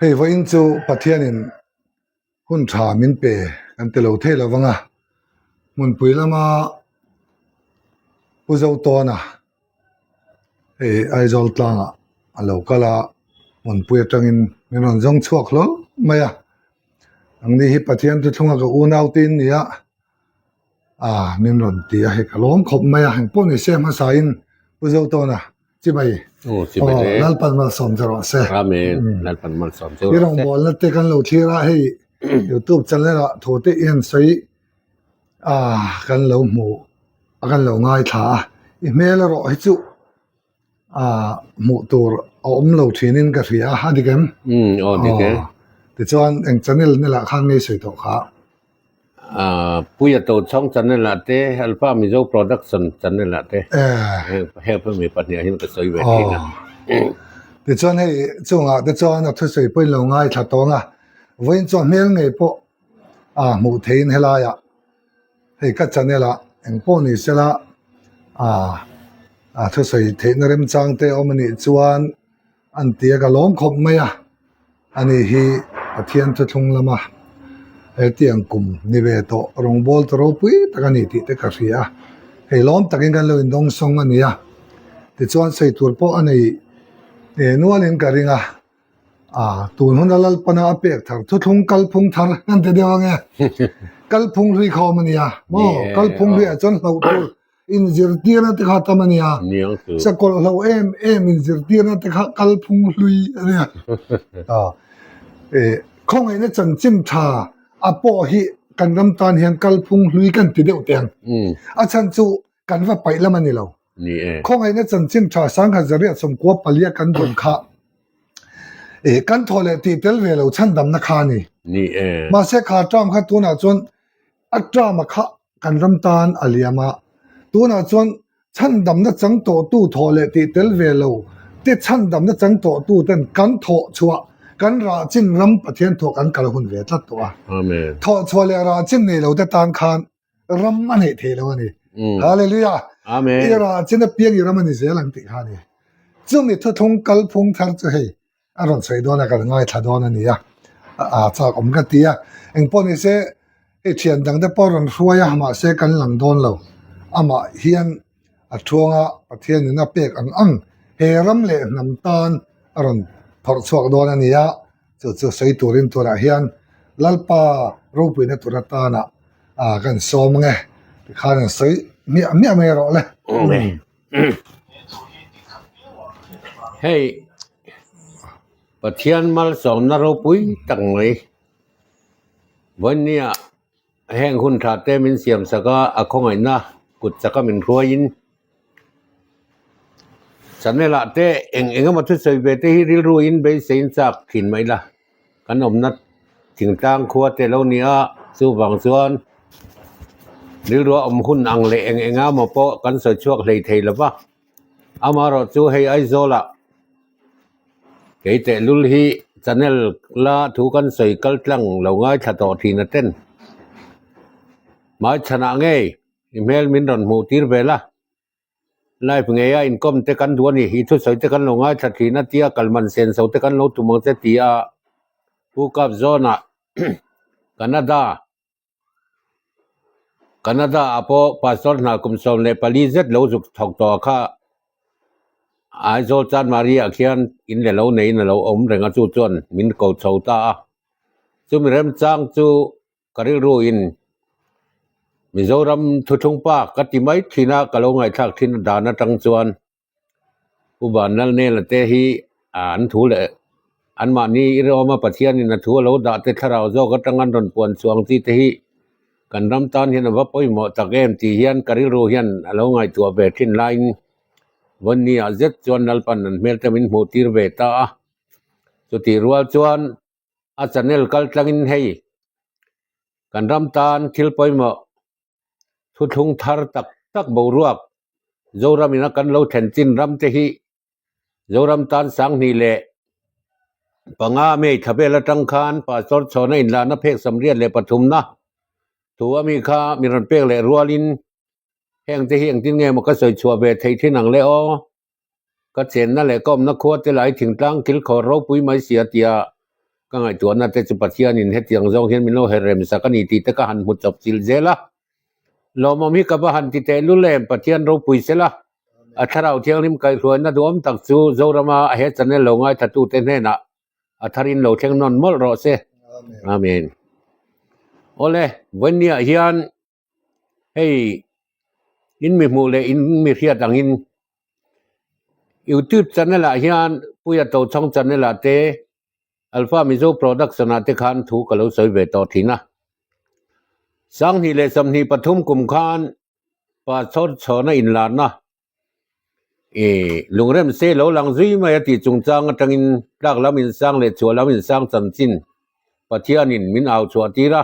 Hei vawiin chu Pathianin hun tha min pe kan ti lo thei lo vang a, hmunpui lama Pu Zotawna hei Aizawl tlangah a lo kal a, hmunpui atangin min rawn zawng chhuak hlawl mai a, nangni hi Pathian thuthlunga ka unau te in ni a, ah min rawn ti a, hei ka lawm khawp mai a, engpawh ni se hmasain Pu Zotawna Chibai. Aw, chibai le. Lalpan malsawm che rawh se. Amen. Lalpan malsawm che rawh se. I rawngbawlna te kan lo thlir a, hei YouTube channel ah thu te i han sawi a kan lo hmu a kan lo ngaithla a, i hmel erawh hi chu a hmuh tur a awm lo thin in ka hria a, a dik em? Umm, aw dik e. Tichuan eng channel nila khan ngei sawi tawh kha. Puia Tochhawng channel ah te, Alpha Mizo Production channel ah te heng hemi pahnihah hian ka sawi ve thin a. Tichuan hei chungah te chuan a thusawi pawhin lo ngaithla tawng a, vawiin chuan hmel ngei pawh a hmuh theihin helaiah hei ka channel ah engpawh ni sela a thusawi theihna remchang te awm anih chuan an ti a ka lawm khawp mai a. Ani hi Pathian thuthlung lama hetiang kum ni ve tawh rawngbâwl ta ropui tak a ni tih te ka hria a, hei lâwm takin kan lo indawng sawng a ni a, tichuan sawi tur pawh a nei nualin ka ring a, ah tun huna Lalpana a pek thar thuthlung kalphung thar kan ti deuh ange, kalphung hlui kha awm a ni a, maw kalphung hluiah chuan hlauh tur Inzirtirna te kha tam a nia. Sakawlh hlo em em inzirtirna te kha kalphung hlui a nia. Khawngaihna chanchin tha a pawh hi kan ram tan hian kalphung hlui kan ti deuh teh ang. A chhan chu kan va paih lam a ni lo. Khawngaihna chanchin tha sangkhat zariat sawmkua palia kan dawn kha kan thaw leh tih tel ve lo chhandamna kha a ni. Mahse kha term kha tunah chuan A term a kha kan ram tan a liam a, tunah chuan chhandamna chang tawhtu thawh leh tih tel ve lo te chhandamna chang tawhtu ten kan thawh chhuah kan rah chin ram Pathian thawh kan kal hun ve tlat tawh a. Thawh chhuah leh rah chin nei lo te tan khan ram a neih thei lo a ni. Hallelujah! I rah chin apiang i ram a ni zel ang tih kha a ni. Chumi thuthlung kalphung thar chu hei a rawn sawi dawn a, kan ngaithla dawn a ni a, a chak awm ka ti a, engpawh ni se hei thian dang te pawh a rawn hruai a, mahse kan lang dawn lo, amah hian a thuanga Pathian in a pek ang ang he ram leh hnam tan a rawn phawrh chhuak dawn a ni a, chu chu sawi turin tunah hian Lalpa ropuina tur atana kan sawm ange tikhan an sawi miah miah mai rawh le. Hei Pathian malsawmna ropui tak mai vawinia heng hun tha te min siam sak a, a khawngaihna kut chaka min hruaiin channel ah te eng eng emaw thusawi ve te hi rilru in beiseiin chak thin mai la. Kan awmna thingtlang khua te lo ni a, chuvang chuan rilru a awm hun ang leh eng eng emaw pawh kan sawi chhuak hlei thei lo va, amaherawh chu hei Aizawlah kei tehlul hi channel la thu kan sawi kal tlang lo ngaithla tawh thin a ten hmaichhanah ngei i hmel min rawn hmuh tir vel a. Live ngeia inkawm te kan duh a ni, i thusawi te kan lo ngaithla thin a tia kal man sen so te kan lo tum ang che ti a Pu Kap Zawnah Canada Canada ah pawh Pastor hna kum 14 zet lo zuk thawk tawh a kha Aizawl Chanmari ah khian in leh lo neiin a lo awm reng a chu chuan min ko chho ta a chumi remchang chu Ka rilru in Mizoram thuthlung pa ka ti mai thin a, ka lo ngaihthlak thin a dan atang chuan Pu Vanlalnela te hi an thu leh anmahni i rawma Pathian in a thu a lo dah te thlarau zawk atang an rawn puan chhuang chi te hi kan ram tan hian a va pawimawh tak em tih hian ka rilru hian a lo ngaihtuah ve thin laiin vawnni ah zet chuan Lalpan an hmel te min hmuh tir ve ta a, chutih rual chuan a channel kal tlangin hei kan ram tan thil pawimawh thuthlung thar tak tak boruak Zoram ina kan lo thlen chin ram te hi Zoram tan 2005 May thla vel atang khan Pastor Chhawna inlahna phek 33na thu a mi kha mi rawn pek leh rualin heng te hi engtin nge maw ka sawi chhuah ve thei thin ang le aw. Ka chenna leh ka awmna khua te lai thingtlang kilkhawr ropui mai si a tia. Ka ngaihtuahna te chu Pathianin hetiang zawng hian min lo her rem sak a ni tih te ka han hmu chawp chilh zel a. Lawmawm hi ka va han ti teh lul em, Pathian ropui sela. A thlarau thianghlim kaihhruaina duhawm tak chu Zorama he channel lo ngaithlatute hnenah a tharin lo thleng nawn mawlh rawh se. Amen. Awle, vawiinniah hian hei in mi hmuh leh in mi hriat angin YouTube channel ah hian Puia Tochhawng channel ah te Alpha Mizo Production ah te khan thu ka lo sawi ve tawh thin a. 20 leh 23 kum khan Pastor chhawna inlarna I lungrem se lo lang zui mai a tih chungchang atangin tlak lam insang leh chhuah lam insang chanchin Pathianin min au chhuah tir a.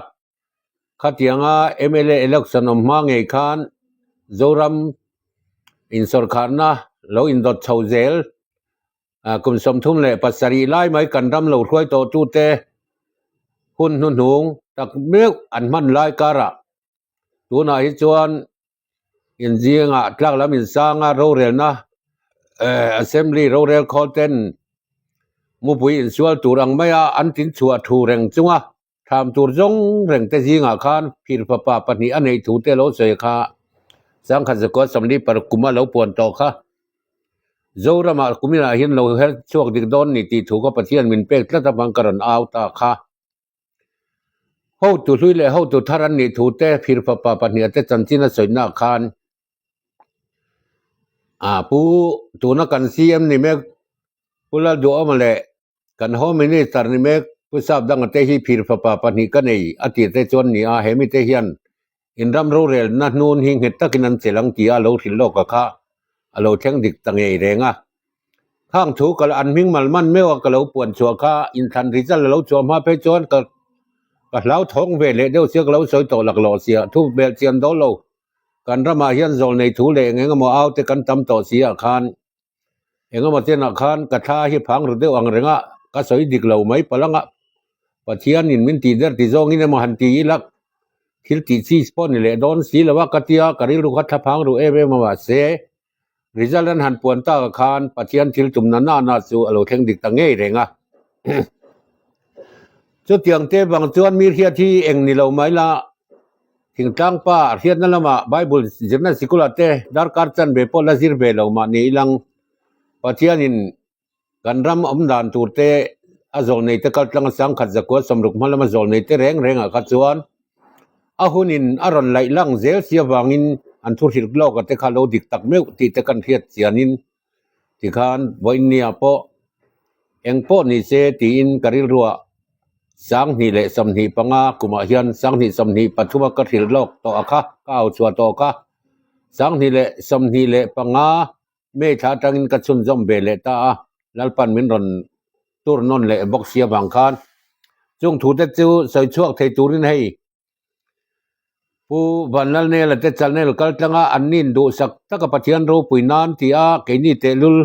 Khatianga mla election awm hma ngei khan Zoram insawrkharna lo indawt chho zel kum 37 lai mai kan ram lo hruai tawh tute hun hnuhnung tak meuh an hman lai karah tunah hi chuan inzingah tlak lam insanga rorelna assembly rorel khawl ten mupui insual tur ang maia an tin chhuah thu reng chunga Thlam tur zawng reng te zingah khan phir fapa pahnih a neih thu te lo sawi kha 10,000 146 kum a lo puan tawh kha. Zoramah kuminah hian lo her chhuak dik dawn ni tih thu kha Pathian min pek tlat avang ka rawn au ta kha. Hotu hlui leh hotu thar an nih thu te phir fapa pahniha te chanchin a sawina khan a pu tuna kan CM ni mek Pu Lalduhawma leh Kan Home Minister ni mek Pu Sapdanga te hi phir fapa pahnih ka nei a tih te chuan ni a, he mite hian in ram rorelna hnun hi nghet takin an chelh ang tia a lo hrilh lawk a kha a lo thleng dik ta ngei reng a. Khang thu ka an hming mal man meuh a ka lo puan chhuah kha inthlan result a lo chhuah hma phei chuan ka ka hlauthawng ve leh deuh sia ka lo sawi tawh laklawh sia thu belh chian dawn lo. Kan ramah hian zawl nei thu leh eng engemaw au te kan tam tawh si ah khan Engemaw chenah khan ka thla hi phang ru deuh ang reng a, ka sawi dik lo mai palh anga Pathianin min tih der ti zawngin emaw han ti ila thil tih chi pawh ni leh dawn si lo a ka tia ka rilru kha thla phang ru em em a mahse result an han puan tak ah khan Pathian thil tumna na na chu a lo thleng dik ta ngei reng a. Chutiang te vang chuan mi hriat hi eng ni lo mai la. Thingtlang pa hriatna lamah Bible zirna sikula te darkar chanve pawh la zir ve lo mah ni ilang Pathianin kan ram awm dan tur te a zawl nei te kaltlang a 10,000 160 hma lama zawl nei te reng rengah kha chuan a hunin a rawn laih lang zel si avangin an thu hrilh lawk a te kha lo dik tak meuh tih te kan hriat chianin Tikhan vawiinnia pawh eng pawh ni se tiin ka rilruah 2025 kumah hian 2023 a ka hrilh lawk tawh a kha, ka au chhuah tawh kha. 2025 May thla atangin ka chhunzawm ve leh ta a, Lalpan min rawn tur nawn leh bawk si avang khan chung thute chu sawi chhuak thei turin hei Pu Vanlalnela te channel kal tlanga an nin duhsak taka Pathian ropui nan ti a keini tehlul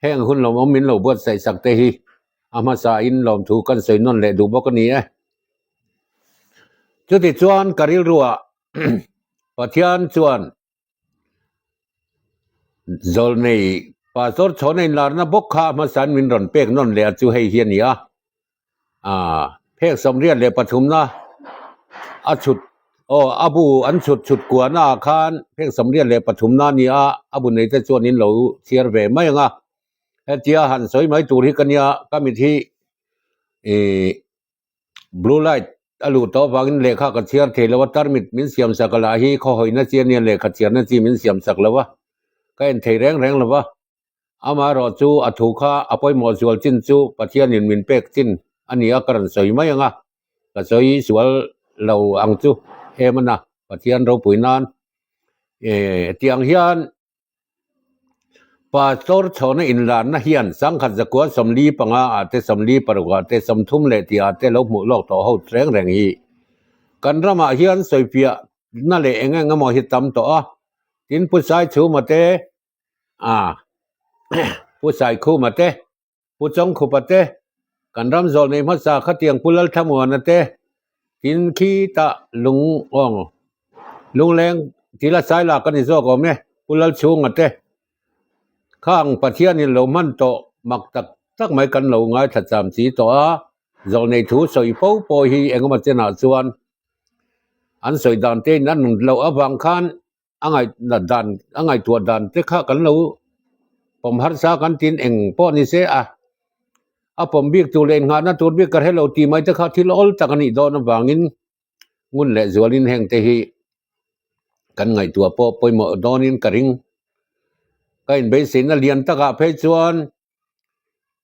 heng hun lawmawm min lo buatsaih sak te hi a hmasa in lawmthu kan sawi nawn leh duh bawk a ni e. Chuti chuan ka rilruah Pathian chuan Zawlnei Pastor chhawna inlarna bawk kha hmasain min rawn pek nawn leh a chu hei hi a ni a, aaa phek 83 na a chhut aw a bu an chhut chhut kuahna ah khan phek 83 na a ni a, a bu nei te chuan in lo chhiar ve mai ang a, hetia han sawi mai tur hi ka nia ka mit hi ihh. Blue light a luh tawh avangin lehkha ka chhiar thei lo a, tarmit min siam sak a lah hi khawhawina chi a nia lehkha chhiarna chi min siam sak lo a, ka en thei reng reng lo va. Amaherawh chu a thu kha a pawimawh zual chin chu Pathianin min pek chin a ni a, ka rawn sawi mai ang a, ka sawi sual lo ang chu em a na, Pathian ropui nan tiang hian Pastor chhawna inlarna hian 1945 ah te 46 ah te 30 leh tih ah te lo hmuh lawk tawh ho reng reng hi kan ramah hian sawifiah na leh eng eng emaw hi tam tawh a, tin Pu Saichhuma te ah Pu Saikhuma te Pu Chawngkhupa te, kan ram zawl nei hmasa khatiang Pu Lalthlamuana te, tin khitah lung awng lungleng tila saila ka ni zawk awm e, Pu Lalchhunga te, khang Pathianin lo hman tawh mak tak tak mai kan lo ngaithla cham chi tawh a. Zawlnei thu sawi fo pawh hi engemaw chenah chuan an sawi dan te in a nun loh avang khan a ngaih dan a ngaihtuah dan te kha kan lo pawm harsa kan tin eng pawh ni se a a pawm bik tur leh innghahna tur bik ka hre lo tih mai te kha thil awl tak a nih dawn avangin ngun leh zualin heng te hi kan ngaihtuah pawh pawimawh dawnin ka ring. Ka inbeiseina lian takah phei chuan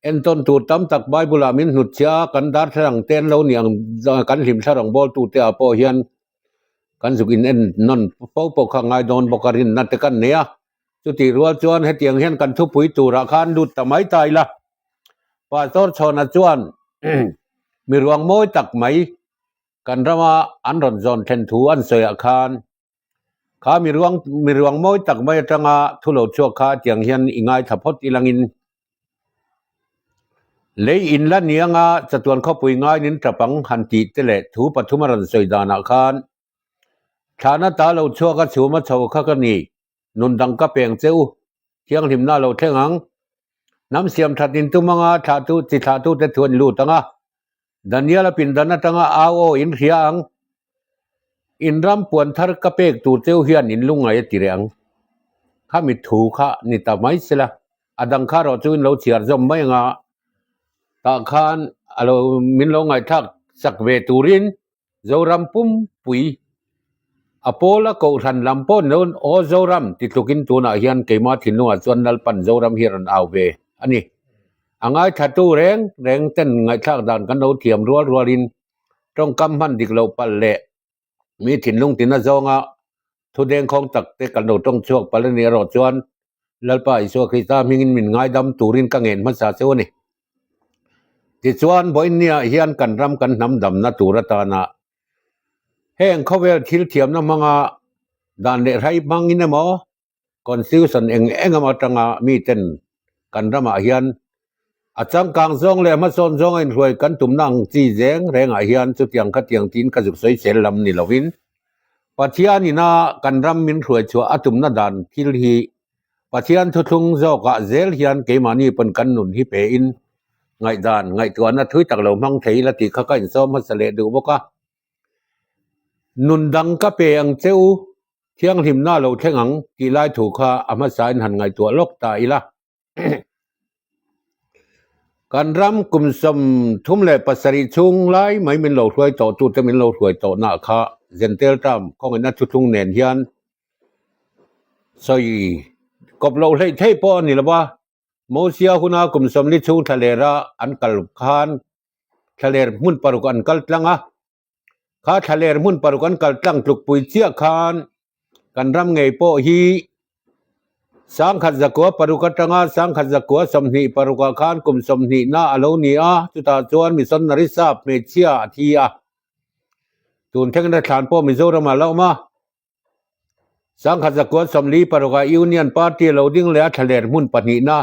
entawn tur tam tak Bible ah min hnutchhiah a, kan darthlalang te an lo ni ang kan hlim thlarang bawltute ah pawh hian kan zuk in en nawn fo pawh kha ngai dawn bawk a rinna te kan nei a. Chutih rual chuan hetiang hian kan thupui turah khan lut ta mai ta ila. Pastor Chhawna chuan mi ruang mawi tak mai kan rama an rawn zawn thlen thu an sawiah khan kha mi ruang mi ruang mawi tak mai atanga thu lo chhuak kha tiang hian i ngaithla phawt ilangin lei in la nianga chatuan khawpui ngainin tapang han tih te leh thu pathum a rawn sawi danah khan thlahna ta lo chhuak a chhum a chho kha ka ni. Nun dang ka peng che u, thianghlimna lo thleng ang. Hnam siam that in tum anga thlahtu chi thlahtute thu an lut ang a. Daniel-a pindan atanga au aw in hria ang. In ram puan thar ka pek tur cheu hian in lungngai a ti reh ang. Khami thu kha ni ta mai sela, a dang kha rawh chu in lo chhiar zawm mai anga tah khan a lo min lo ngaihthlak sak ve turin Zoram pumpui a pawl a kohhran lam pawh ni lo aw Zoram ti tlukin tunah hian keimah thinlungah chuan Lalpan Zoram hi a rawn au ve a ni. A ngaithlatu reng reng ten ngaihthlak dan kan lo thiam rual rualin tawngkam hman dik loh palh leh mi thinlung tina zawnga thu dengkhawng tak te kan lo tawng chhuak palh a nih erawh chuan Lalpa Isua Krista hmingin min ngaidam turin ka ngen hmasa cheu a ni. Tichuan, Vawiinniah hian kan ram kan hnam damna tur atana heng khawvel thil thiamna hmanga dan leh hrai hmangin emaw Constitution eng eng emaw atanga miten kan ramah hian a changkang zawng leh hmasawn zawnga inhruai kan tumna ang chi zeng rengah hian chutiang khatiang tiin ka zuk sawi sel lam ni lovin Pathianina kan ram min hruai chhuah a tumna dan thil hi Pathian thuthlung zawkah zel hian keimahni pawn kan nun hi pein ngaihdan ngaihtuahna thui tak lo hmang thei ila tih kha ka insawm hmasa leh duh bawk a. Nun dang ka pe ang che u, thianghlimna lo thleng ang tih lai thu kha a hmasain han ngaihtuah lawk ta ila. Kan ram kum 37 chhung lai mai min lo hruai tawh tute min lo hruai tawh nah kha Zentel term khawngaihna thuthlung nen hian sawi kawp loh hleih theih pawh a ni lo va, Mosia huna kum 40 chhung thlalera an kal khan thlaler hmun paruk an kal tlang a. Kha thlaler hmun paruk an kal tlang tlukpui chiah khan kan ram ngei pawh hi 1906 atanga 1926 ah khan kum 20 na a lo ni a, chutah chuan missionary sap hmeichhia a thi a. Tun thlengna thlan pawh Mizoram ah la awm a. 1946 ah Union Party a lo ding leh a thlaler hmun pahnihna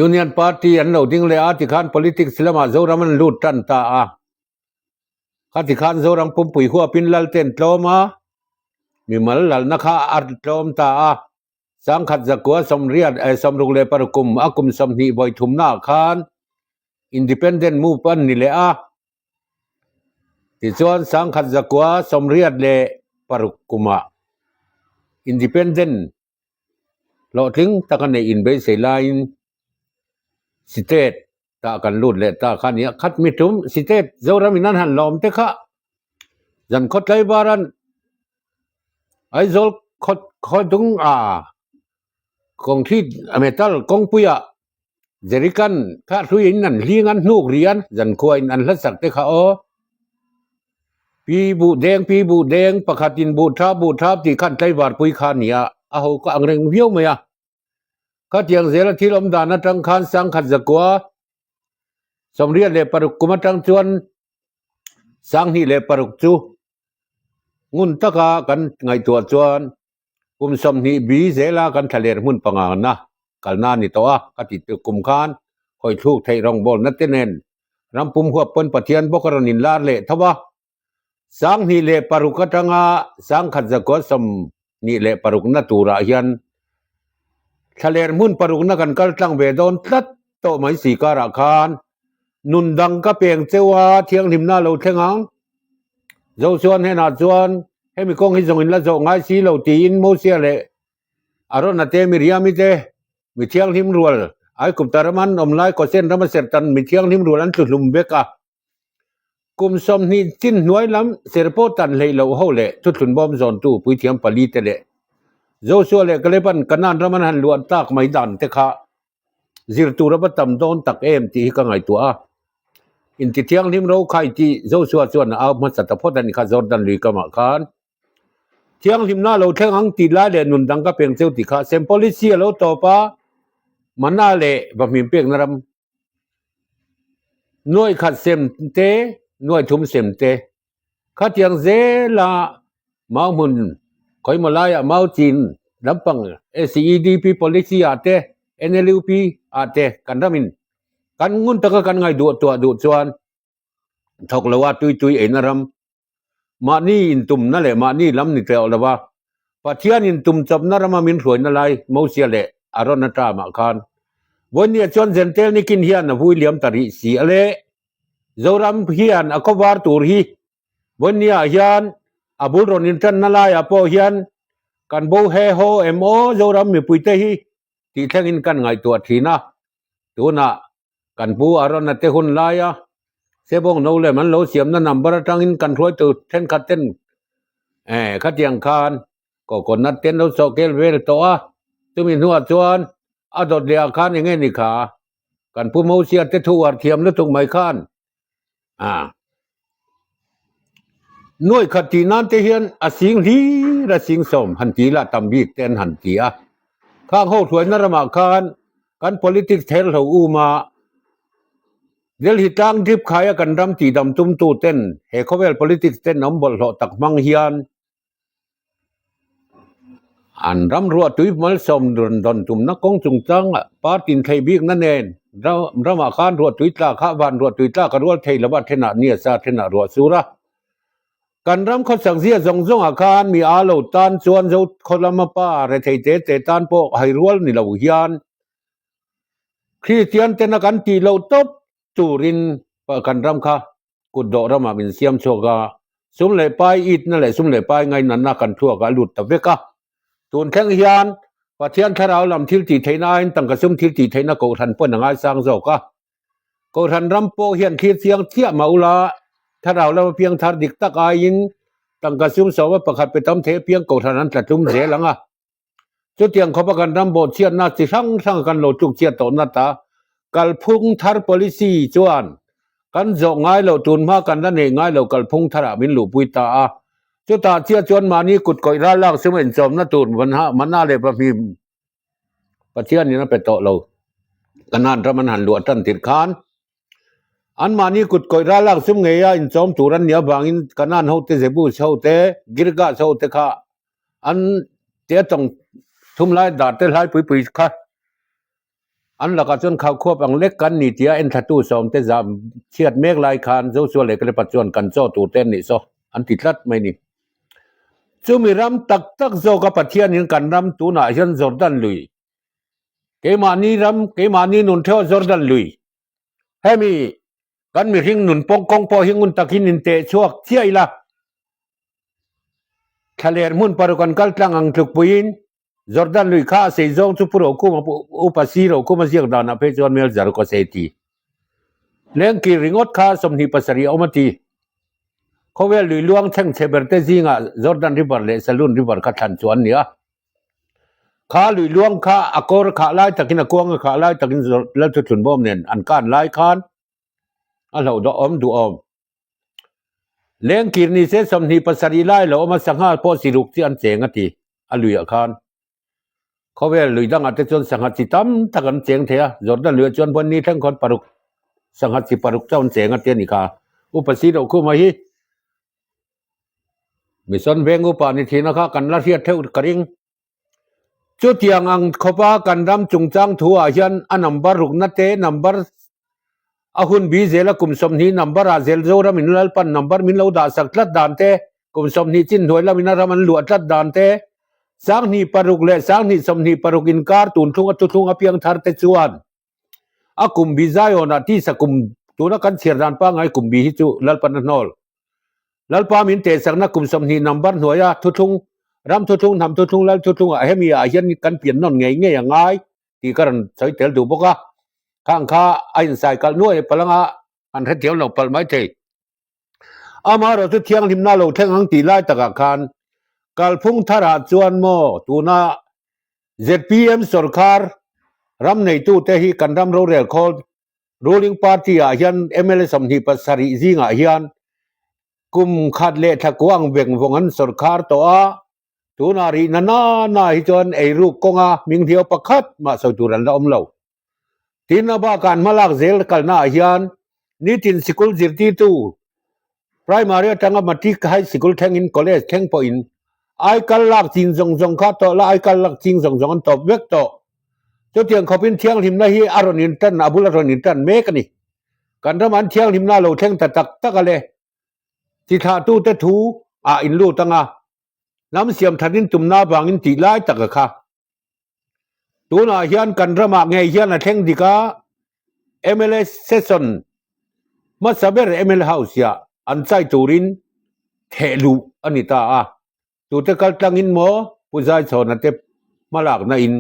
Union Party an lo ding leh a tikhan politics lamah Zoram an lut tan ta a. Kha tikhan Zoram pumpui huapin lal te an tlawm a, mimal lalna kha a tlawm ta a. 1966 kum a kum 20 vawi thumnaah khan Independent move an ni leh a. Tichuan 1986 kumah Independent hlawhtling taka neih inbeisei laiin State tah kan lut leh ta kha a ni a. Khat mi tum State Zoram in an han lawm te kha zan khaw tlaivaran Aizawl khaw khaw dung a concrete metal kawngpuiah Jerrycan kha hlui in an hling an hnuk rih a, zankhua in an hlasak te kha aw. Pi buh deng pi buh deng pakhat in buh thap buh thap tih khan tlaivar pui kha a ni a, a ho ka ang reng viau mai a. Khatiang zela thil awm dan atang khan 1986 kum atang chuan 2006 chu ngun taka kan ngaihtuah chuan Kum 20 bi zela kan thlaler hmun pangana kalna a ni tawh a, ka ti tuk kum khan hawi thluk theih rawngbawlna te nen ram pum huap pawn Pathian bawk a rawn inlar leh tho a. 2006 atanga 1926 na turah hian thlaler hmun parukna kan kal tlang ve dawn tlat tawh mai si karah khan nun dang ka peng cheu a, thianghlimna a lo thleng ang. Joshua hnenah chuan hemi kawng hi zawng in la zawh ngai si lo tiin Mosia leh Arona te Miriami te mi thianghlim rual Aigupta rama an awm lai Gosen rama serhtan mi thianghlim rual an tlu hlum vek a. Kum 20 chin hnuai lam ser pawh tan hleih loh ho leh thuthlun bawm zawntu puithiam pali te leh Joshua leh Kaleban Kanaan ram an han luah tak mai dan te kha zir tur a va tam dawn tak em tih hi ka ngaihtuah a. Inti thianghlim ro khai tih Joshua chuan a au hmasa ta phawt a ni kha Jordan lui kamah khan. Thianghlimna a lo thleng ang tih lai leh nun dang ka peng cheu tih kha sem policy a lo tawp a, Mana leh Vahmim pekna ram Nuai khat sem te, nuai thum sem te. Khatiang zela mau hmun khawimaw laiah mau chin lampang SEDP policy ah te, NLUP ah te kan ramin kan ngun taka kan ngaihduah tuah duh chuan thawk loa tui tui eina ram Mahni intumna leh mahni lam ni teuh lova Pathian intum chawpna rama min hruaina lai Mosia leh Arona term-ah khan Vawinia chuan Jentail nikin hian a vui liam ta rih si a le. Zoram hian a khawvar tur hi Vawinia hian a bul rawn intanna laiah pawh hian kan bo he haw em aw Zoram mipuite hi tih thlengin kan ngaihtuah thin a. Tunah Kan pu Arona te hun laia Sebawng no lem an lo siamna number atangin kan hruaitu thenkhat ten eh khatiang khan coconut te an lo sawh kel vel tawh a, chumi hnuah chuan a dawt leh ah khan enge ni kha kan pu Mosia te thu uar thiam lutuk mai khan ah nuai khat tih nan te hian a sing hlir a sing sawm han ti lah tam bik te an han ti a khang ho hruaina ramah khan kan politics ther hlo um a Delhi tlang drip khaia kan ram tihdam tum tu ten he khawvel politics ten awm bawlhhlawh tak hmang hian An ram ruahtui malsawm rawn dawn tumna kawng chungchangah party inthleih bikna nen ramah khan ruahtui tla kha van ruahtui tla ka rual thei lova thenah ni a sa thenah ruah sur a. Kan ram khawsak zia zawng zawngah khan mi aa lo tan chuan zo khaw lama pa rethei te te tan pawh hai rual ni lo hian Kristian tena kan tih loh tawp turin kan ram kha Kut dawh ramah min siam chhuak a, sum leh pai itna leh sum leh pai ngainatna kan thluak a lut ta vek a. Tun thleng hian Pathian thlarau lam thil tih theihna aiin tangka sum thil tih theihna kohhran pawn a ngaisang zawk a. Kohhran ram pawh hian thlir chiang chiah mah ula, thlarau lama piang thar dik tak aiin tangka sum sawma pakhat pe tam thei apiang kohhran an tla tlum zel ang a. Chutiang khawpa kan ram bawhchhiatna chi hrang hrang kan lo tluk chhiat tawh nat a, kalphung thar policy chuan kan zawh ngai loh tun hma kan la neih ngai loh kalphung tharah min luhpui ta a. Chutah chiah chuan mahni kut kawih ral lak sum inchawmna tur mana leh pahmim Pathianin a pe tawh lo. Kanan ram an han luah tan tirh khan anmahni kut kawih ral lak sum ngeia inchawm tur an nih avangin Kanan hote Jebus hote Girgas hote kha An tia tawng thum lai dar te hlai pui pui kha an lakah chuan khau khuap ang lek kan ni tia enthlatu sawm te zam chhiat mek lai khan Joshua leh Kalepa chuan kan chaw tur te an nih saw an ti tlat mai ni. Chumi ram tak tak zawka Pathianin kan ram tunah hian Jordan lui keimahni ram keimahni nun theuh Jordan lui hemi kan mihring nun pawng kawng pawh hi ngun takin inteh chhuak chiah ila. Thlaler hmun paruk an kal tlang ang tlukpuiin Jordan lui kha a sei zawng chu Pu Rokhuma Upa Si Rokhuma ziak danah phei chuan Mel Zaruk a sei ti. Lengkir ringawt kha 27 a awm a ti. Khawvel lui luang thleng chhe ber te zingah Jordan River leh Saloon River kha thlan chu an ni a. Kha lui luang kha a kawr khah lai takin a kuang a khah lai takin Lalthuthlun bawm nen an kan lai khan a hlauh dawhawm duhawm. Lengkir ni se 27 lai lo awm a, sangha pawh siruk chi an cheng a ti a luiah khan. Khawvel lui dangah te chuan sangha chi tam tak an cheng thei a, Jordan luiah chuan vawn ni thleng khawn paruk sangha chi paruk chauh an cheng a ti a ni kha. Upa si loh khuma hi Mission veng upa ni thina kha kan la hriat theuh ka ring. Chutiang ang khawpa kan ram chungchang thu ah hian a number rukna te number a hun bi zela kum 20 number ah zel Zoram in Lalpan number min lo dah sak tlat dan te, kum 20 chin hnuai lamin a ram an luah tlat dan te, 1006 leh 1026 inkar tun thlung a thuthlung a piang thar te chuan. A kum bi Zion-ah tisa kum tuna kan chhiar dan pangngai kum bi hi chu Lalpan a hnawl. Lalpa min tehsakna kum 20 number hnuaia thuthlung, ram thuthlung, hnam thuthlung, lal thuthlungah hemi ah hian kan pian nawn ngei ngei a ngai tih ka rawn sawi tel duh bawk a. Khang kha a insai kalh nuai palanga an hrethiam lo palh mai thei. Amaherawh chu thianghlimna lo thleng ang tih lai takah khan kalphung tharah chuan maw tuna zpm sorkar ram neitute hi kan ram rorel khawl ruling party ah hian mla 27 zingah hian kum khat leh thla kuang veng vawng an sorkar tawh a, tunah rihna na na hi chuan eiruk kawnga hminghliau pakhat mah sawi tur an la awm lo. Tin, a bakah an hmalak zel kalnaah hian nitin sikul zirtirtu primary atanga matric high sikul thlengin college thleng pawhin aikal lak chin zawng zawng kha tawh la aikal lak ching zawng zawng an tawp vek tawh. Chutiang khawpin thianghlimna hi a rawn intan a bul a rawn intan mek a ni. Kan ramah an thianghlimna a lo thleng ta tak tak a le. Chi thlahtute thu ah in lut anga hnam siam thatin tumna avangin tih lai tak a kha. Tunah hian kan ramah ngei hian a thleng dik a, mla session hmasa ber mla house ah an chai turin theh luh a ni ta a, tute kal tlangin maw Pu Zaichhawna te hmalakna in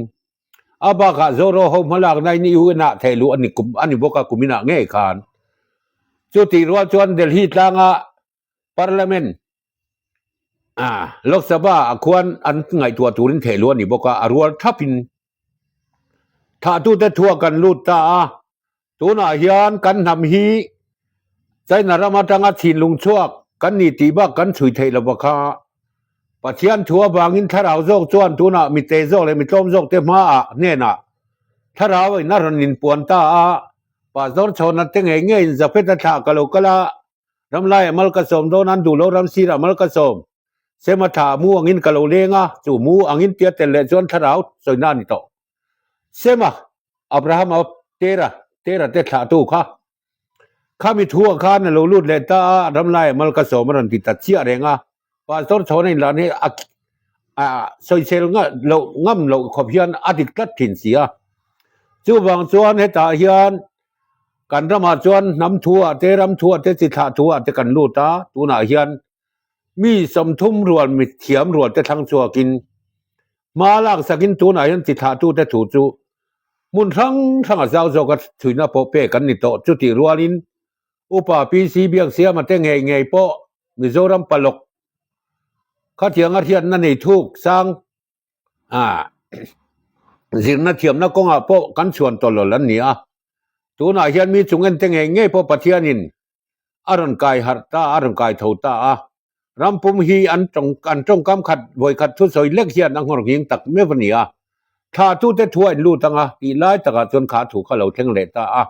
a bakah Zoro ho hmalakna in UN ah theh luh a ni kum a ni bawk a kuminah ngei khan. Chutih rual chuan Delhi tlanga Parliament ah Lok Sabha ah khuan an ngaihtuah turin theh luh a ni bawk a, a rual thapin thahtute thuah kan lut ta a, tunah hian kan hnam hi China ram atanga thinlung chhuak kan ni tih bak kan chhui theih lova kha Pathian thu avangin thlarau zawk chuan tunah mite zawk leh mitlawm zawk te hmaah hnenah thlarau in a rawn inpuan ta a, Pastor Chhawna te ngei ngeiin Jafet-a thlah ka lo kal a, Ram laiah mal ka sawm dawn an duh lo ram sirah mal ka sawm. Sema thla mu angin ka lo leng a, chu mu angin tia tel leh chuan thlarau sawina a ni tawh. Sema, Abrahama Tera, Tera te thlahtu kha. Khami thu ah khan a lo lut leh ta a, ram laiah mal ka sawm a rawn ti ta chiah reng a. Pastor chhawna inlan hi a a sawisel loh ngam loh khawp hian a dik tlat thin si a. Chuvang chuan hetah hian Kan ramah chuan hnam thuah te, ram thuah te, chi thlah thuah te kan lut a, tunah hian mi 30 rual mithiam rual te thlang chhuakin hma laksakin tunah hian chi thlahtute thu chu hmun hrang hranga zau zawka chhuina pawh pek an ni tawh. Chutih rualin Upa PC Biaksiama te ngei ngei pawh Mizoram palawk khatianga hriatna nei thuk sang Ah, zirna thiamna kawngah pawh kan chhuan tawlawl an ni a. Tunah hian mi chung ente ngei ngei pawh Pathianin a rawn kai harh ta a, a rawn kai tho ta a. Ram pum hi an tawng an tawngkam khat vawi khat thusawi lek hian a nghawr nghing tak meuh a ni a. Thlahtute thu a inlut ang a, tih lai takah chuan kha thu kha lo thleng leh ta a.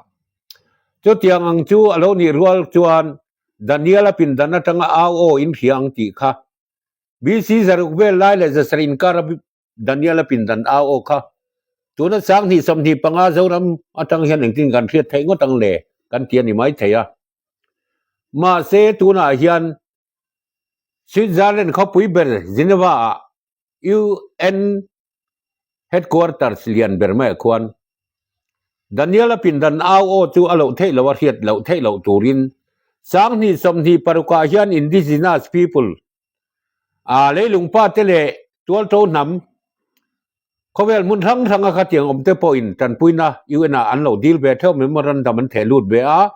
Chutiang ang chu a lo nih rual chuan Daniel-a pindan atanga au aw in hria ang tih kha BC zaruk vel lai leh zasarih inkar a Daniel-a pindan au aw kha tuna 2025 Zoram atang hian engtin kan hriat theih ngawt ang le kan ti a ni mai thei a. Mahse tunah hian Switzerland khawpui ber Geneva ah UN Headquarters lian ber maiah khuan Daniel-a pindan au aw chu a loh theih loh a hriat loh theih loh turin 2026 ah hian Indigenous people a leilung pa te leh tualto hnam khawvel hmun hrang hranga khatiang awm te pawhin tanpuina UN ah an lo dil ve theuh memorandum an theh lut ve a,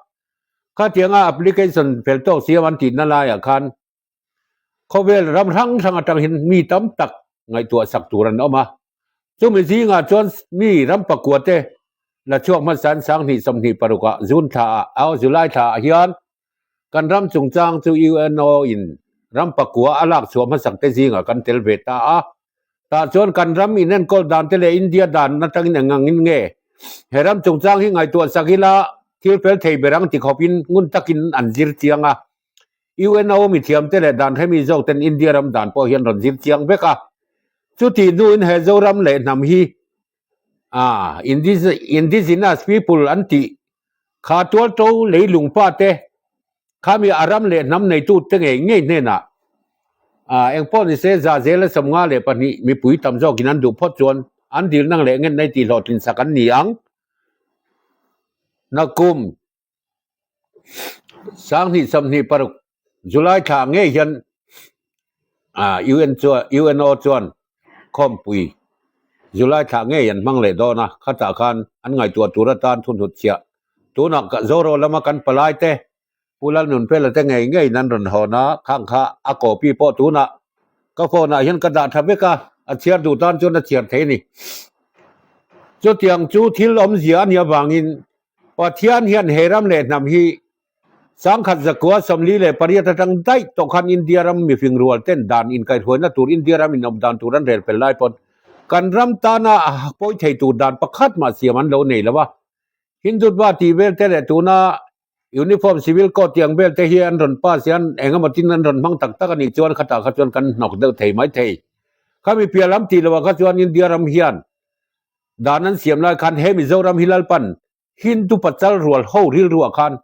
khatianga application fel tawk siam an tihna laiah khan Khawvel ram hrang hrang atang hian mi tam tak ngaihtuah sak tur an awm a. Chumi zingah chuan mi ram pakua te la chhuak hmasa an 2026 ah June thla ah au July thla ah hian kan ram chungchang chu UNO in ram pakua a lak chhuah hmasak te zingah kan tel ve ta a. Tah chuan kan ram inenkawl dan te leh India dan atangin eng angin nge he ram chungchang hi ngaihtuah sak ila thil fel thei ber ang ti khawpin ngun takin an zir chiang a. UNO mithiamte leh dan hremi zawkten India ram dan pawh hian rawn zir chiang vek a. Chutih hnuin he Zoram leh hnam hi ah indigenous people an tih kha tualto leilung pa te khami a ram leh hnam neitu te ngei ngei hnenah ah engpawh ni se za zela 52 mipui tam zawkin an duh phawt chuan an dilna leh ngen nei tih hlawhtlin sak an ni ang. Nakum 2026 July thla ngei hian UN chuan UNO chuan khawmpui July thla ngei an hmang leh dawn a, khatah khan an ngaihtuah tur atan thunhut chhiah tunah Zoro lama kan palai te Pu Lalnunfela te ngei ngeiin an rawn hawn a, khang kha a copy pawh tunah ka phone ah hian ka dah tha vek a, a chhiar duh tan chuan a chhiar thei a ni. Chutiang chu thil awmzia a nih avangin Pathian hian he ram leh hnam hi 1948 atang daih tawh khan India ram mifing rual ten dan inkaihhruaina tur India ram inawm dan tur an rel fel lai pawn kan ram tana pawi thei tur dan pakhat mah siam an lo nei lo a. Hindutva tih vel te leh tuna Uniform Civil Code tih ang vel te hi an rawn pass hian eng emaw tin an rawn hmang tak tak a nih chuan khatah kha chuan kan hnawk deuh thei mai thei. Khami piah lam tih loah kha chuan India ram hian dan an siam lai khan he Mizoram hi Lalpan Hindu pachal rual ho rilruah khan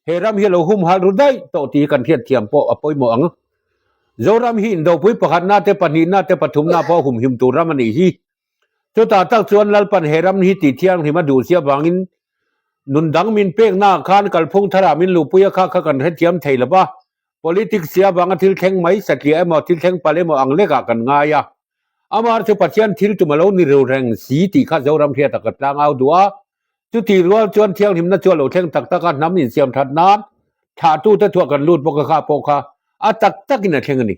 he ram hi a lo humhal ru daih tawh tih hi kan hriatthiam pawh a pawimawh ang. Zoram hi indopui pakhatna te pahnihna te pathumna pawh a humhim tur ram a nih hi. Chutah tak chuan Lalpan he ram hi tih thianghlim a duh si avangin nun dang min pekna ah khan kalphung tharah min luhpui a kha kha kan hrethiam thei lo va, politics si avanga thil thleng mai satliah emaw thil thleng palh emaw ang lekah kan ngai a. Amah chu Pathian thil tum a lo ni ru reng si tih kha Zoram hriat a ka tlang au duh a. Chutih rual chuan thianghlimna chu a lo thleng tak tak a, hnam insiam that nan thlahtute thuah kan lut bawk a kha pawh kha a tak takin a thleng a ni.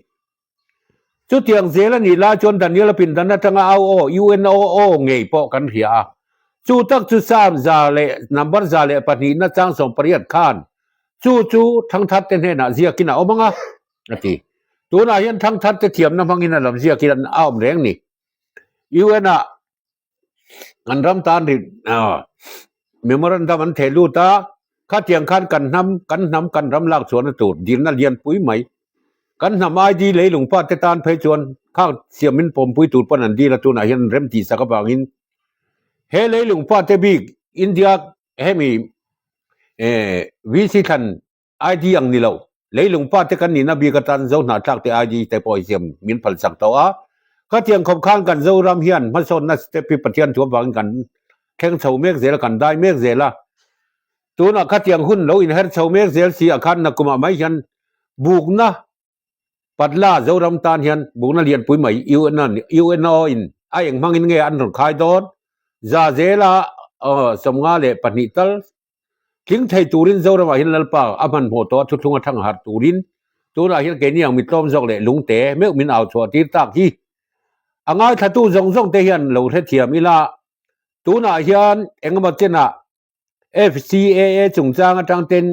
Chutiang zel a nih lai chuan Daniel-a pindan atanga au aw, UNOO, ngei pawh kan hria a. Chu tak chu Psalm 104 102 na chang 18 khan chu chu thangtharte hnenah ziakin a awm ang a, a ti. Tunah hian thangtharte thiamna hmangin a lam ziakin a awm reng ni. UN-ah Kan ram tan ri memorandum an theh lut a, khatiang khan kan hnam kan hnam kan ram lak chhuahna tur dilna lian pui mai. Kan hnam ID leilung pa te tan phei chuan khang siam min pawmpui tur pawn an dil a tunah hian rem tih sak avangin he leilung pa te bik India hemi VC thlan ID ang ni lo, leilung pa te kan nihna bik atan Zo hnahthlak te ID te pawh hi siam min phal sak tawh a. Khatiang khawp khan kan Zoram hian hmasawnna step hi Pathian thu avangin kan thleng chho mek zel a, kan dai mek zel a. Tunah khatiang hun lo inher chho mek zel si ah khan nakumah mai hian bukna Patla Zoram tan hian bukna lianpui mai UNO in a eng hmangin nge an rawn khai dawn? Za zela 52 tal Tling thei turin Zoramah hian Lalpa a hmanhmawh tawh a thuthlung a thang harh turin tunah hian keini ang mitlawm zawk leh lungte meuh min au chhuah tir tak hi a ngaithlatu zawng zawng te hian lo hrethiam ila tunah hian engemaw chenah FCAA chungchang atang ten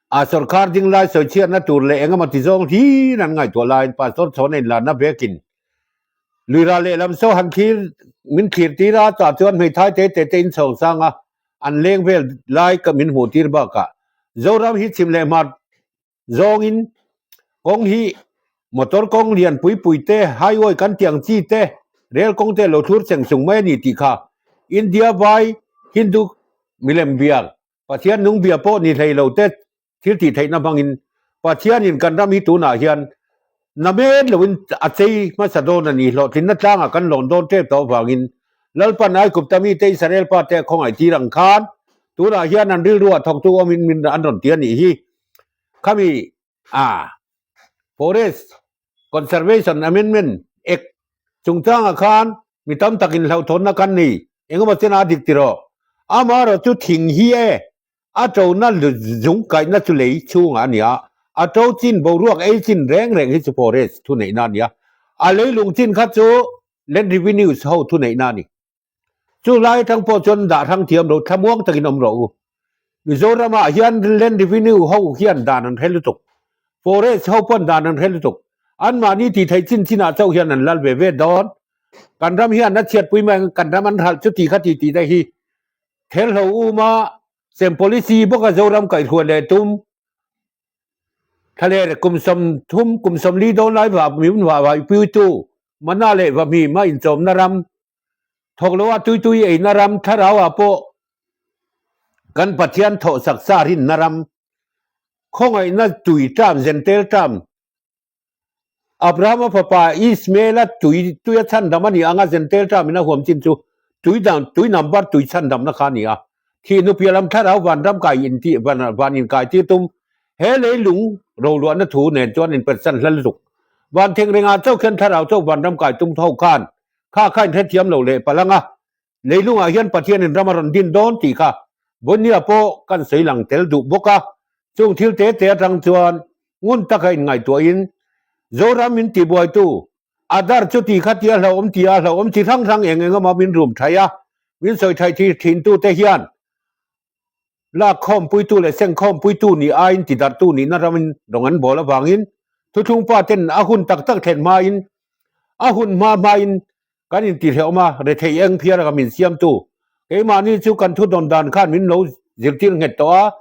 a sorkar ding lai sawichhiatna tur leh engemaw ti zawng hlir an ngaihtuah laiin Pastor Chhawna inlarna vekin Luira lehlam saw han thlir min thlir tir a, tah chuan hmeithai te te te in chhawng sang a, an leng vel lai ka min hmuh tir bakah Zoram hi chhim leh hmar zawngin kawng hi motor kawng lian pui pui te, highway kan tih ang chi te, rel kawng te lo thlur cheng chung mai a ni tih kha India vai Hindu milem biak Pathian nung bia pawh ni hlei lo te Thil tih theihna hmangin Pathianin kan ram hi tunah hian namen loin a chei hmasa dawn a ni. Hlawhtlinna tlangah kan lawn dawn tep tawh avangin Lalpan Aigupta mite Israel pate a khawngaih tir ang khan tunah hian an rilruah thawktu awmin min an rawn ti a nih hi. Khami a Forest Conservation Amendment Act chungchangah khan mi tam takin hlauhthawnna kan nei engemaw chena a dik tiraw? Amaherawhchu thing hi e A ṭona zung kaihna chu lei chhungah a ni a, a ṭo chin boruak ei chin reng reng hi chu forest thuneihna a ni a, a leilung chin kha chu land revenues ho thuneihna a ni. Chu lai atang pawh chuan dah hrang thiam lo thlamuang takin awm rawh u. Mizoramah hian land revenue ho hian dan an hre lutuk, forest ho pawn dan an hre lutuk, anmahni tih theih chin chinah chauh hian an lal ve ve dawn. Kan ram hian a chhiatpui mai ang, kan ram an hralh chuti kha ti tih te hi Thelhlo uma sem policy bawka Zoram kaihhruai leh tum thlaler kum 30 kum 40 dawn lai vah min vah vah piutu mana leh vahmi ma inchawmna ram thawk loa tui tui eina ram thlarau ah pawh kan Pathian thawh sak sa rinna ram khawngaihna tui ṭam zentel ṭam Abrahama fapa Ismaela tui tuia chhandam a ni anga Jentail term in a huam chin chu tui dan tui number tui chhandamna kha a ni a. Thih hnu piah lam thlarau vanram kai intih van inkai tir tum he leilung roluahna thu nen chuan inpersan hla lutuk. Van theng rengah chauh khian thlarau chauh vanram kai tum tho khan kha kha inhrethiam lo leh palh ang a, leilungah hian Pathianin ram a rawn din dawn tih kha Bonnia pawh kan sawi lang tel duh bawk a, chung thil te te atang chuan ngun taka inngaihtuahin Zoram min tibuaitu Adar chu ti kha tia hlauhawm ti a, hlauhawm chi hrang hrang eng eng emaw min rum thai a, min sawi thai thi thintu te hian lak khawmpuitu leh seng khawmpuitu nih aiin tidarhtu nihna ramin rawng an bawl avangin thuthlung pa ten a hun tak tak thlen hmain a hun hma hmain kan intihrehawm a, rethei eng phiar anga min siamtu keimahni chu kan thudawn dan khan min lo zirtir nghet tawh a,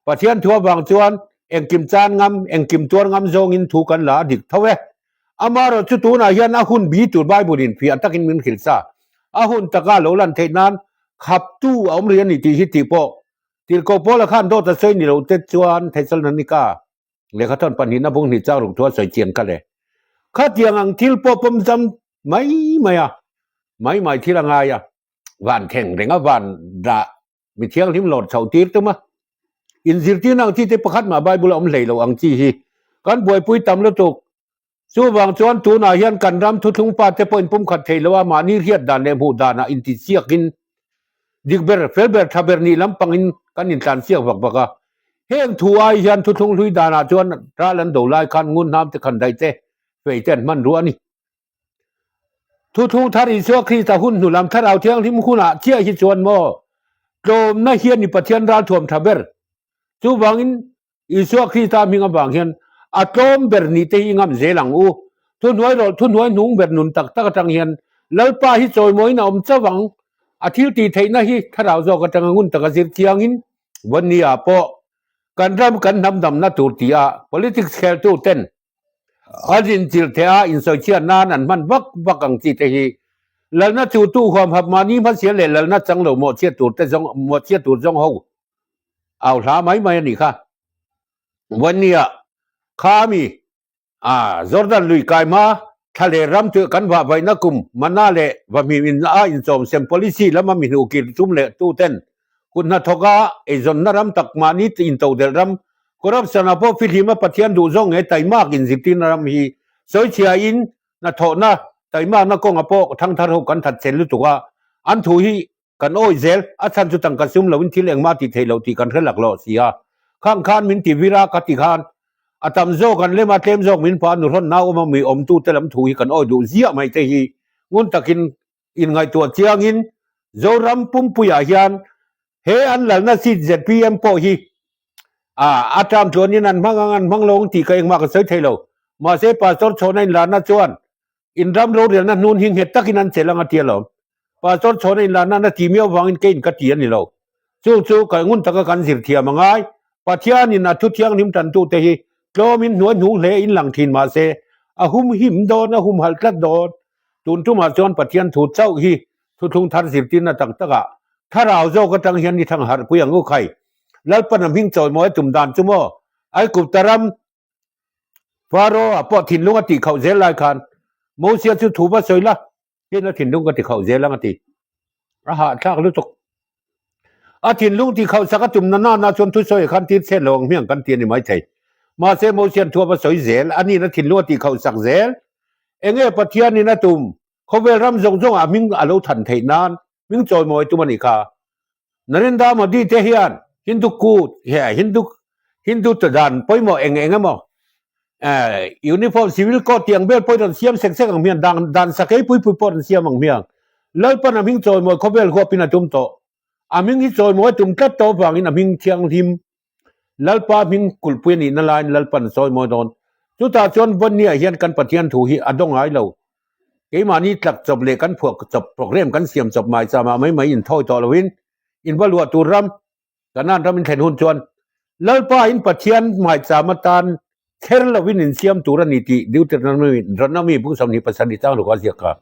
Pathian thu avang chuan engkim chan ngam, engkim tuar ngam zawngin thu kan la a dik tho e. Amaherawh chu tunah hian a hun bi tur Bible in fiah takin min hrilh sa. A hun taka lo lan theih nan khaptu a awm rih a ni tih hi tih pawh Tirhkoh Paula khan dawt a sawi ni lo te chuan Thesalonika lehkha thawn pahnihna bung hnih chang ruk thu a sawi chian kha le. Khatiang ang thil pawh pawmzam mai mai a, mai mai thil a ngai a, van thleng reng a van dah Mi thianghlim lawr chhoh tir tum a, inzirtirna ang chi te pakhat mah Bible a awm hlei lo ang chi hi kan buaipui tam lutuk. Chuvang chuan tunah hian kan ram thuthlung pa te pawh inpumkhat thei lo a, mahni hriat dan leh hmuh danah intichiakin dik ber, fel ber, tha ber nih lampangin kan intlansiak vak vak a. Heng thu ai hian thuthlung hlui danah chuan ral an do lai khan ngun hnam te khan daih te, fei te an hman ruah a ni. Thuthlung thar Isua Krista hun hnu lam Thlarau Thianghlim hunah chiah hi chuan maw tlawmna hian i Pathian ralthuam tha ber. Chuvangin Isua Krista hming avang hian a tlawm ber nih te hi i ngam zel ang u. Thuhnuai rawlh thuhnuai hnung ber nun tak tak atang hian Lalpa hi chawimawiin a awm chauh ang. A thil tih theihna hi Thlarau zawk atanga ngun taka zir chiangin Vawnia pawh kan ram kan hnam damna tur tia politics kheltu ten An inchilh theih a, insawichhiat nan an hman vak vak ang chi te hi. Lalna chu tu huamhap mahni hmasial leh lalna chang lo mawhchhiat tur te zawng mawhchhiat tur zawng ho au hla mai mai a nih kha. Vawnia kha mi a Jordan lui kai hma thla leh ram chu kan vah vaihna kum mana leh vahmim in a inchawm sem policy lama mi hnuh kir tum leh tu ten Kut hnathawka eizawnna ram tak mahni intodelh ram, corruption ah pawh fihlima Pathian duh zawng nge taimak inzirtirna ram hi sawichhiain hnathawhna taimakna kawngah pawh thangthar ho kan that chel lutuk a, an thu hi kan awih zel, a chhan chu tangka sum loin thil engmah tih theih loh tih kan hre laklawh si a, khang khan min ti vir a ka ti khan a tam zawk an lem a tlem zawk min pa nuhrawn nau awm a mi awmtute lam thu hi kan awih duh ziah mai te hi ngun takin Inngaihtuah chiangin Zoram pumpuiah hian he an lalna seat zpm pawh hi a term tluanin an hmang ang an hmang lo ang tih ka engmah ka sawi thei lo. Mahse Pastor Chhawna inlarna chuan in ram rorelna hnun hi nghet takin an chelh ang a ti alawm. Pastor Chhawna inlarna na ti miau vangin keiin ka ti a ni lo. Chung chu ka ngun taka kan zir thiam a ngai. Pathianin a thu thianghlim tantute hi tlawmin hnuai hnung hle in lang thin mahse a humhim dawn a humhalh tlat dawn. Tun tumah chuan Pathian thu chauh hi thuthlung thar zirtirna tak takah thlarau zawk atang hian ni thang harhpui ang u khai. Lalpan a hming chawimawi a tum dan chu maw? Aigupta ram Pharaoh-a pawh thinlung a tih khauh zel lai khan Mosia chu thu va sawi la, tin a thinlung ka ti khauh zel ang a ti. A hahthlak lutuk. A thinlung tih khauh sak a tum na nana chuan thusawi khan tir chhet lo ang hmiang kan ti a ni maithei. Mahse Mosian thu a va sawi zel, aniin a thinlung a tih khauh sak zel. Enge Pathianin a tum? Khawvel ram zawng zawngah hming a lo than theih nan hming chawimawi tum a nih kha. Narendra Modi te hian Hindu kut he Hindu Hindu ta dan pawimawh eng eng emaw Uniform Civil Code tih ang vel pawh rawn siam sek sek ang hmiang dan dan sakei pui pui pawh rawn siam ang hmiang. Lalpan a hming chawimawi khawvel huapin a tum tawh. A hming hi chawimawi a tum tlat tawh avangin a hming thianghlim Lalpa hming kulhpui a nihna laiin Lalpan a chawimawi dawn. Chutah chuan Vawnia hian kan Pathian thu hi a dawng ngai lo. Keimahni tlak chawp leh kan phuah chawp program kan siam chawp mai chamah mai mai inthawi tawh loin in va luah tur ram Kanan ram in thlen hun chuan Lalpa in Pathian hmaicham atan kher lovin in siam tur a ni tih Deuteronomy bung 27 chang luk a ziak kha.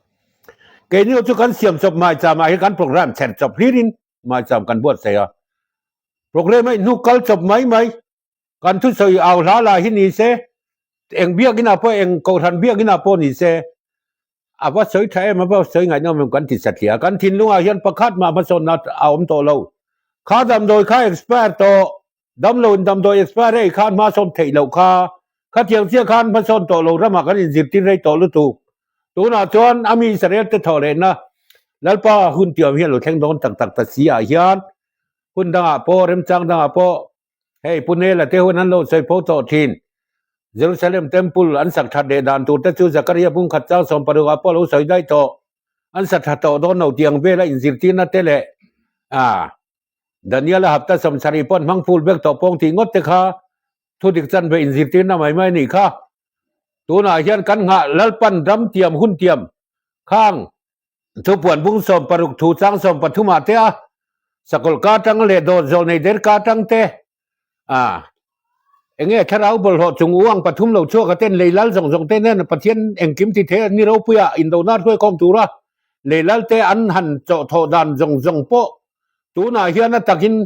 Keini chu kan siam chawp hmaicham ah hian kan program chher chawp hlirin hmaicham kan buatsaih a. Program a inhnu kal chawp mai mai kan thusawi au hla lah hi ni se, eng biakin ah pawh eng kohhran biakin ah pawh ni se a va sawi tha em a va sawi ngaihnawm em kan ti satliah a, kan thinlungah hian pakhat mah hmasawnna a awm tawh lo. Kha damdawi kha expire tawh, damlo in damdawi expire ei khan hmasawn theih loh kha. Khatiang chiah khan hmasawn tawh lo ramah kan inzirtir rei tawh lutuk. Tunah chuan a mi Israel te thawh lehna Lalpa hun tiam hian lo thleng dawn tak tak ta si ah hian hun dangah pawh remchang dangah pawh hei Pu Nela te hun an lo sawi fo tawh thin. Jerusalem Temple an sak that leh dan tur te chu Zakaria bungkhat chang 16 ah pawh lo sawi daih tawh. An sa tha tawh dawn lo tih ang vela inzirtirna te leh ah Daniel-a hapta 70 pawn hmang full vek tawh pawng tih ngawt te kha thu dik chan ve inzirtirna mai mai a nih kha. Tunah hian kan nghah Lalpan ram tiam hun tiam khang thupuan bung 60 thu chang 13 ah te a sakawlh ka atang leh dawt zawl nei der ka atang te A, enge thlarau bawlhhlawh chung u ang pathum lo chhuak a ten lei lal zawng zawng te nen Pathian engkim ti thei a ni ropuia indona hruaikhawm tura lei lal te an han chawh thawh dan zawng zawng pawh tunah hian a takin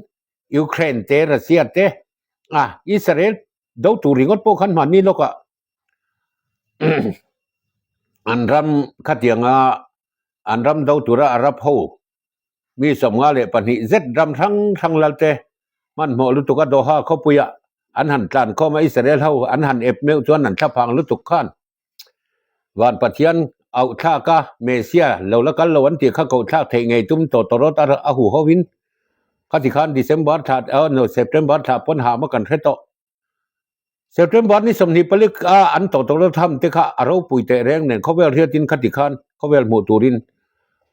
Ukraine te Russia te a Israel do tur ringawt pawh khan hmanni lawkah an ram khatianga an ram do tura Arab ho Mi 52 zet ram hrang hrang lalte hmanhmawh lutuk a Doha khawpuiah an han tlan khawm a, Israel ho an han ep meuh chuan an thlaphang lutuk khan Van Pathian auh thlak a, Messiah lo la kal lo an tih kha koh thlak theih ngei tum tawh tawrawt a a hu hovin khati khan December thla no September thla pawn ham a kan hre tawh. September ni 24 a an tawh tawh lo tham te kha a ropui teh reng nen khawvel hriatin khati khan khawvel hmuh turin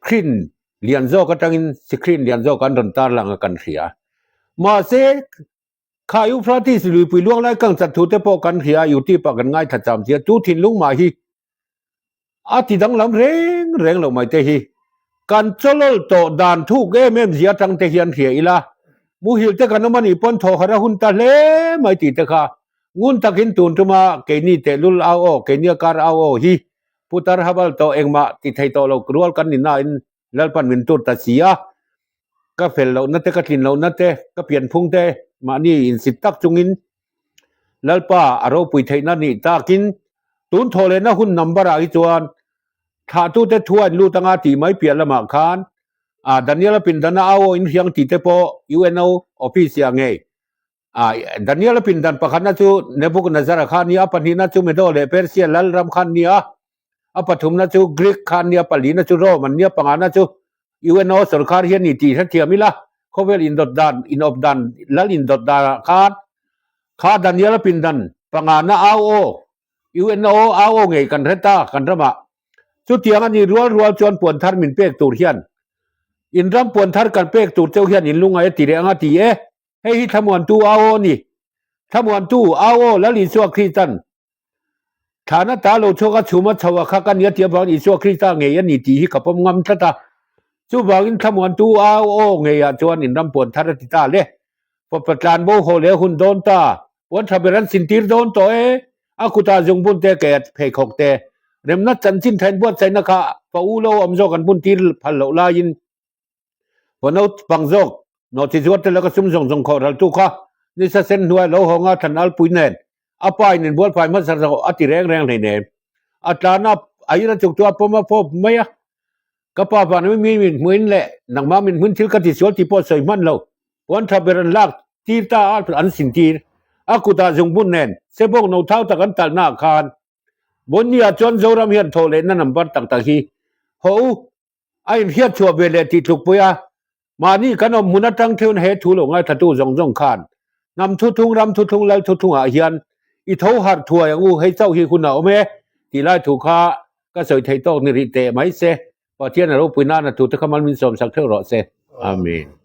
screen lian zawk atangin screen lian zawk an rawn tar lang a kan hria. Mahse kha Euphrates luipui luang lai kang chat thu te pawh kan hria a YouTube ah kan ngaithla cham chiah chu thinlung mah hi A ti danglam reng reng lo mai te hi. Kan chawlawl tawh dan thuk em em zia atang te hian hria ila, muhil te kan awm a nih pawn thaw harh a hun ta hle mai tih te kha ngun takin tun tuma keini tehlul au aw, keini a kar au aw hi putar habal tawh engmah ti thei tawh lo rual kan ni nain Lalpan min tur ta si a, ka fel lohna te, ka tlin lohna te, ka pianphung te mahni insit tak chungin Lalpa a ropui theihna nih takin tun thawh lehna hun number ah hi chuan thlahtute thu a inlut anga tih mai piah lamah khan ah Daniel-a pindana au aw inhriang tih te pawh UNO office ah ngei ah Daniel-a pindan pakhatna chu Nebuchadnezzar-a kha a ni a, pahnihna chu Medo leh Persia lal ram kha an ni a, a pathumna chu Greek kha an ni a, palina chu Rome an ni a, pangana chu UNO sorkar hi a ni tih hrethiam ila, khawvel indawt dan, inawp dan, lal indawt danah khan kha Daniel-a pindan pangana au aw, UNO au aw ngei kan hre ta kan ramah. Chutiang a ni rual rual chuan puan thar min pek tur hian in ram puan thar kan pek tur cheu hian in lungai a ti leh ang a ti e. Hei hi thlamuantu au aw a ni. Thlamuantu au aw Lal Isua Kristan Thlana ta lo chhuak a chhum a chho a kha ka nia tih avangin Isua Krista ngei a ni tih hi ka pawm ngam tlat a. Chuvangin thlamuantu au aw ngeiah chuan in ram puan thar a ti ta le. Fapa tlan bo haw leh hun dawn ta. Puan tha ber an sintir dawn tawh e. A kutah zungbun te ke pheikhawk te remna chanchin thain buatsaihna kha fa u lo awm zawk an buntir phal loh laiin Pawno pang zawk, nawhchi zuar te laka sum zawng zawng khawh raltu kha nisa sen hnuai lo hawng a thlan alpui nen a pa in inbual fai hmasa zawk a ti reng reng hleinem. A tlan a, a ira chuk chu a pawm a fawp mai a. Ka pa vana mi mi min hmuin leh nangmah min hmun thil ka ti sual tih pawh sawi hman lo. Puan tha ber an lak tir ta a, an sin tir. A kutah zungbun nen sebawk no thau tak an talhna ah khan Bonnia chuan Zoram hian thawh lehna number tak tak hi haw u A inhriat chhuah ve leh tih tlukpui a, mahni kan awm hmun atang theuhin he thu lo ngaithlatu zawng zawng khan hnam thuthung, ram thuthung, lal thuthungah hian i tho harh thuai ang u, hei chauh hi hun a awm e tih lai thu kha ka sawi theih tawk ni rih teh mai se, Pathian a ropui nana thute kha mal min sawmsak theuh rawh se. Amen.